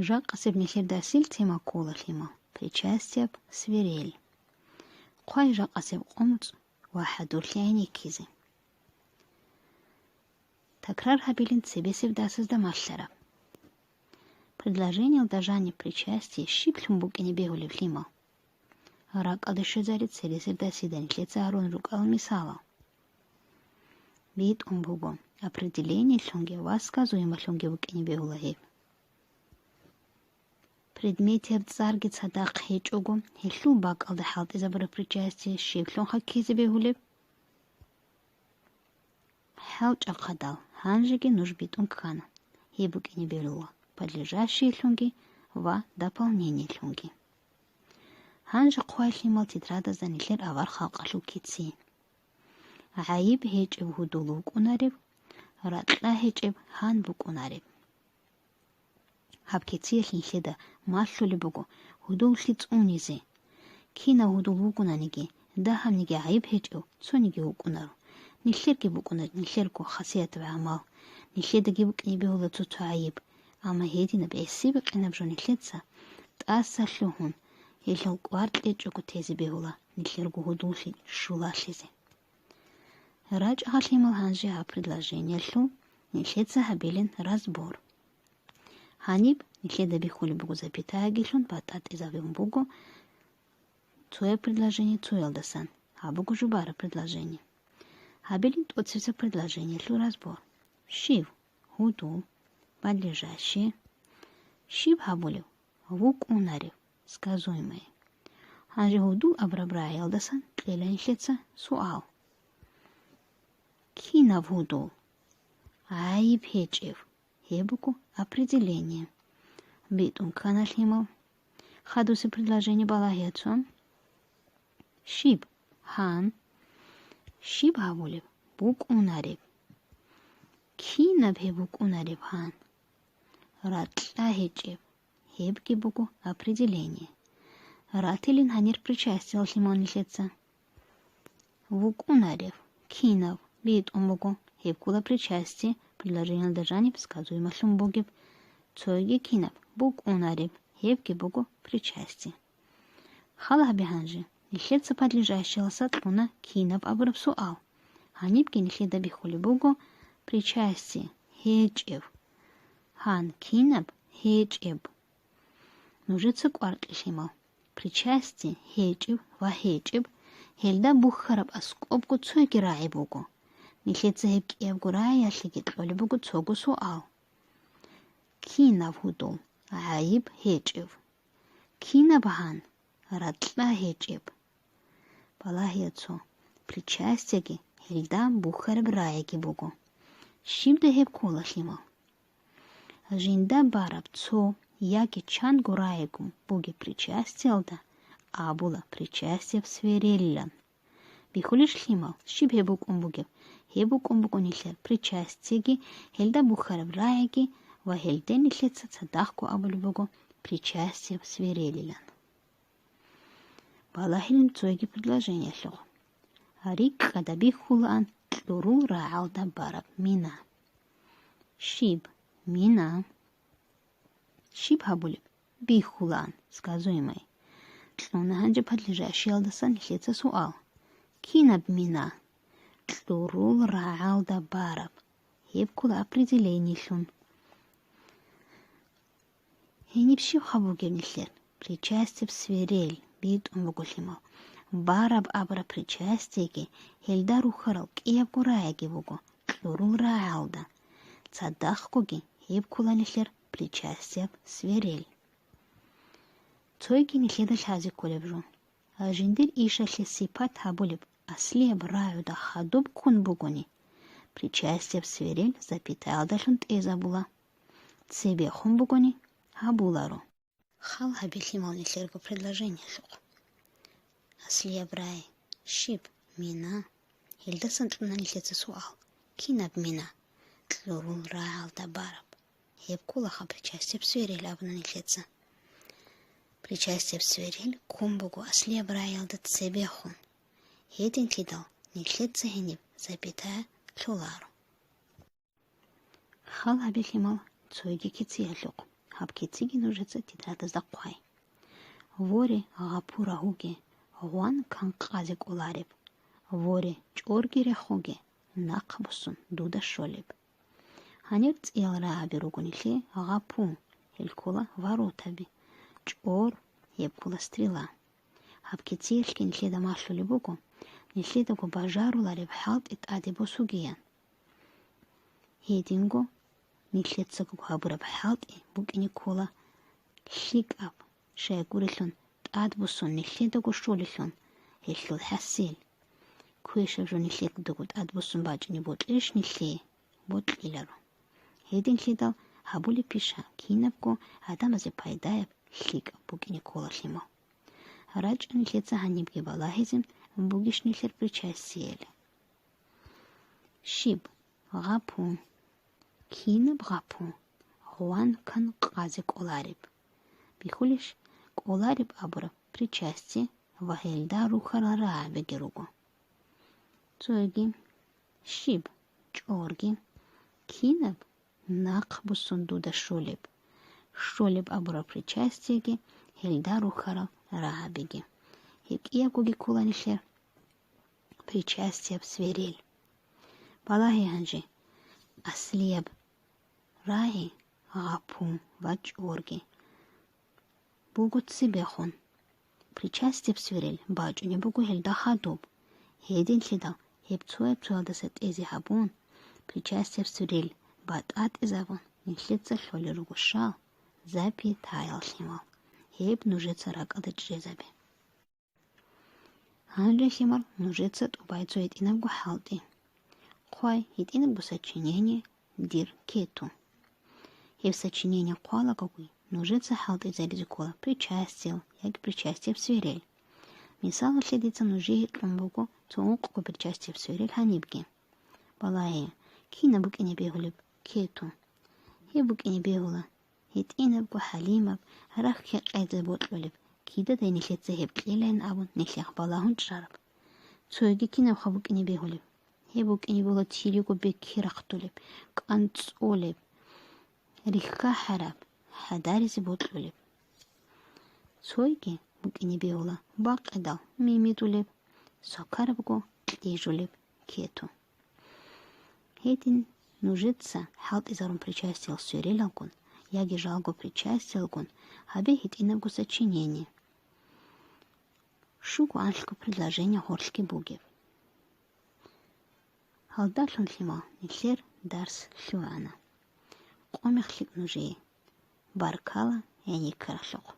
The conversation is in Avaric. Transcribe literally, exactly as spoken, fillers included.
Жакъасеб нилъер дарсил тема ккола, лъимал, причастияб свирель. Хъвай жакъасеб къумцӀ ва хӀадурлъи гӀенеккизе. Такрар гьабилин цебесеб дарсазда малъараб. Предложениялда жаниб причастие щиблъун букӀине бегьулеб, лъимал? РакӀалде щвезари цересеб дарсида нилъеца гьарун рукӀал мисалал. БитӀун буго, определениелъунги ва сказуемалъунги букӀине бегьула гьеб. Предметияб цӀарги цадахъ гьечӀого, гьелъул бакӀалда хӀалтӀизабураб причастие щиблъунха ккезе бегьулеб? ХӀалчӀахъадал, гьанжеги нуж битӀун ккана. Гьеб букӀине бегьула подлежащиелъунги ва дополнениелъунги. Гьанже хъвай, лъимал, тетрадазда нилъер авар халкъалъул кици. ГӀайиб гьечӀеб гьудул вукӀунареб, ракьа гьечӀеб гьан букӀунареб. Гьаб кициялъ нилъеда малъулеб буго гьудуллъи цӀунизе. Кинав гьудул вукӀунаниги, дагьабниги гӀайиб гьечӀев цониги вукӀунаро. Нилъерги букӀуна нилъерго хасият ва гӀамал. Нилъедаги букӀине бегьула цо-цо гӀайиб, амма гьединаб гӀиси-бикъинаб жо нилъеца тӀаса лъугьун, гьелъул кӀвар кьечӀого тезе бегьула нилъерго гьудуллъи щулалъизе. РачӀа, лъимал, гьанже гьаб предложениялъул нилъеца гьабилин разбор. Гьаниб нилъеда бихьулеб буго запятаягилъун батӀатӀизабун буго цояб предложение цоялдасан, гьаб буго жубараб предложение. Гьабилин тӀоцебесеб предложениялъул разбор. Щив? Гьудул. Подлежащее. Щиб гьабулев? ВукӀунарев. Сказуемое. Гьанже гьудул абураб рагӀиялдасан кьела нилъеца суал. Кинав гьудул? ГӀайиб гьечӀев. Гьеб буго определение. БитӀун ккана, лъимал. Хадусеб предложение балагье, цо. Щиб? Гьан. Щиб гьабулеб? БукӀунареб. Кинаб гьеб букӀунареб гьан? Ракьа гьечӀеб. Гьебги буго определение. Ратилин гьанир причастиял, лъимал, нилъеца. ВукӀунарев, кинав, битӀун буго, гьеб ккола причастие, предложениялда жаниб сказуемалъун бугеб, цоги кинаб, букӀунареб, гьебги буго причастие. Хал гьабе гьанже, нилъеца подлежащеялъа кьуна кинаб абураб суал. Гьанибги нилъеда бихьулеб буго причастие, гьечӀев. Гьан кинаб? ГьечӀеб. Нужеца кӀвар кье, лъимал. Причастие гьечӀеб ва гьечӀеб, гьелда бухьараб аскӀобго цоги рагӀи буго. Нилъеца гьеб кӀиябго рагӀиялъеги кьолеб буго цого суал. Кинав гьудул? ГӀайиб гьечӀев. Кинаб гьан? Ракьа гьечӀеб. Балагье, цо, причастиеги гьелда бухьараб рагӀиги буго. Щибда гьеб ккола, лъимал? Жинда бараб цо яги чанго рагӀиги бугеб причастиялда абула причастияб свирелилан. Бихьулищ, лъимал, щиб гьеб букӀун бугеб? Гьеб букӀун буго нилъер причастиеги, гьелда бухьараб рагӀиги ва гьелде нилъеца цадахъго абулеб буго причастияб свирелилан. Балагьилин цоги предложениялъухъ. РикӀкӀада бихьулаан кьурул рагӀалда бараб мина. Щиб? Мина. Щиб гьабулеб? Бихьулаан, сказуемое. Кьуна гьанже подлежащеялдасан нилъеца суал. Кинаб мина? Кьурул рагӀалда бараб. Гьеб ккола определениелъун. Гьениб щибха бугеб нилъер? Причастияб свирель битӀун буго, лъимал. Бараб абураб причастиеги гьелда рухьарал кӀиябго рагӀиги буго, кьурул рагӀалда. Цадахъгоги гьеб ккола нилъер причастияб свирель. Цойги нилъеда лъазе кколеб жо. Жиндир ишалъе сипат гьабулеб аслияб рагӀуда хадуб ккун бугони, причастияб свирель запятаялдалъун тӀезабула. Цебехун бугони, гьабуларо. Хал гьабе, лъимал, нилъерго предложениялъухъ. Аслияб рагӀи щиб? Мина. Гьелдасан кьуна нилъеца суал. Кинаб мина? Кьурул рагӀалда бараб. Гьеб кколаха причастияб свирель абуна нилъеца. Причастияб свирель ккун буго аслияб рагӀиялда цебехун. Гьединлъидал нилъеца гьениб запятая лъоларо. Хал гьабе, лъимал, цойги кициялъухъ. Гьаб кициги нужеца тетрадазда хъвай. Воре, гъапу рагьуге, гъван кан къазе кӀолареб. Воре, чӀорги рехуге, нахъ буссун дуда щолеб. Гьанир цӀиял рагӀаби руго нилъее: гъапу, гьел ккола воротаби, чӀор, гьеб ккола стрела. Гьаб кициялъги нилъеда малъулеб буго, нилъедаго бажарулареб хӀалтӀи тӀаде босугеян. Гьединго нилъецаго гьабураб хӀалтӀи букӀине ккола лъикӀаб, щайгурелъул тӀадбуссун нилъедаго щолелъул гьелъул хӀасил. Квешаб жо нилъедаго тӀадбуссун бачӀине бокьилищ нилъее? Бокьиларо. Гьединлъидал гьабулеб пиша кинабго гӀадамазе пайдаяб, лъикӀаб букӀине ккола лъимал. РачӀа нилъеца гьанибги балагьизе бугищ нилъер причастиялъ. Щиб, гъапу. Кинаб гъапу? Гъван кан къазе кӀолареб. Бихьулищ, кӀолареб абураб причастие ва гьелда рухьарал рагӀабиги руго. Цоги: щиб, чӀорги. Кинаб? Нахъ буссун дуда щолеб. Щолеб абураб причастиеги гьелда рухьарал рагӀабиги. Гьеб кӀиябгоги ккола нилъер причастияб сверел. Балагье гьанже, аслияб рагӀи, гъапу ва чӀорги буго цебехун. Причастияб сверел бачӀунеб буго гьелда хадуб. Гьединлъидал гьеб цояб-цоялдаса тӀезе гьабун, причастияб сверел батӀатӀизабун, нилъеца лъолел руго щал, запятаял лъимал. Гьеб нужеца ракӀалда чӀезабе. Гьанже, лъимал, нужеца тӀубай цо гьитӀинабго хӀалтӀи. Хъвай гьитӀинабго сочинение, дир кету. Гьеб сочинение хъвалагоги, нужеца хӀалтӀизаризе ккола причастиял яги причастияб сверел. Мисалалъе, дица нужее кьун буго цо ункъго причастияб сверел гьанибги. Балагье, кинаб букӀине бегьулеб кету. Гьеб букӀине бегьула гьитӀинабго хӀалимаб, рахь-хьекъезе бокьулеб, кидадай нилъеца гьеб кьелайин абун нилъехъ балагьун чӀараб. Цоги кинабха букӀине бегьулеб? Гьеб букӀине бегьула цилиго бекки рахъдулеб, кӀанцӀолеб, рихьа-хӀараб, хӀадаризе бокьулеб. Цойги букӀине бегьула бакъидал мимидулеб, сокарабго кьижулеб кету. Гьедин нужеца хӀалтӀизарун причастиял сверелалгун яги жалго причастиялгун гьабе гьитӀинабго сочинение. Щуго анлъго предложение гьорлъги бугеб. Гьалдалъун, лъимал, нилъер дарс лъугӀана. Къо-мех лъикӀ нужее. Баркала гӀенеккаралъухъ.